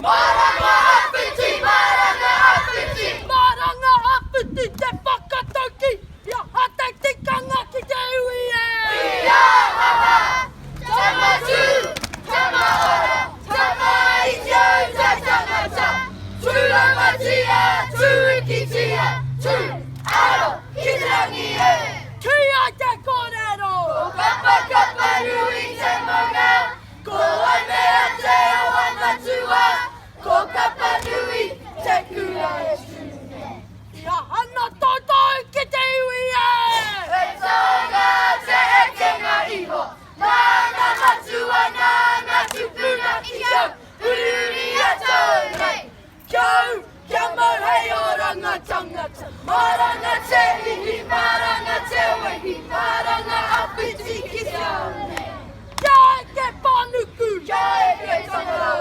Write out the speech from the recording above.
Maranga awhiti, maranga awhiti. Maranga awhiti te whakatauki i aha te tikanga ki te iwi e. I aha, tama tū, tama ora, tama iti au te tangata, tūrangatia, tūikitia, tū, aro, ki te rangi e. Ki ai te kōrero. Ko Kapakapa nui te maunga, Ko Waimea te awa matua, ko Kapanui te kura e tū nei. I ahana toutou ki te iwi e! He taonga te ekenga iho, nā ngā matua, nā ngā tūpuna i kia ururia tou nei. Kia ū, kia mau hei oranga tangata, maranga te ihi, maranga te wehi, maranga awhiti ki te ao nei. Kia eke panuku! Kia eke Tangaroa!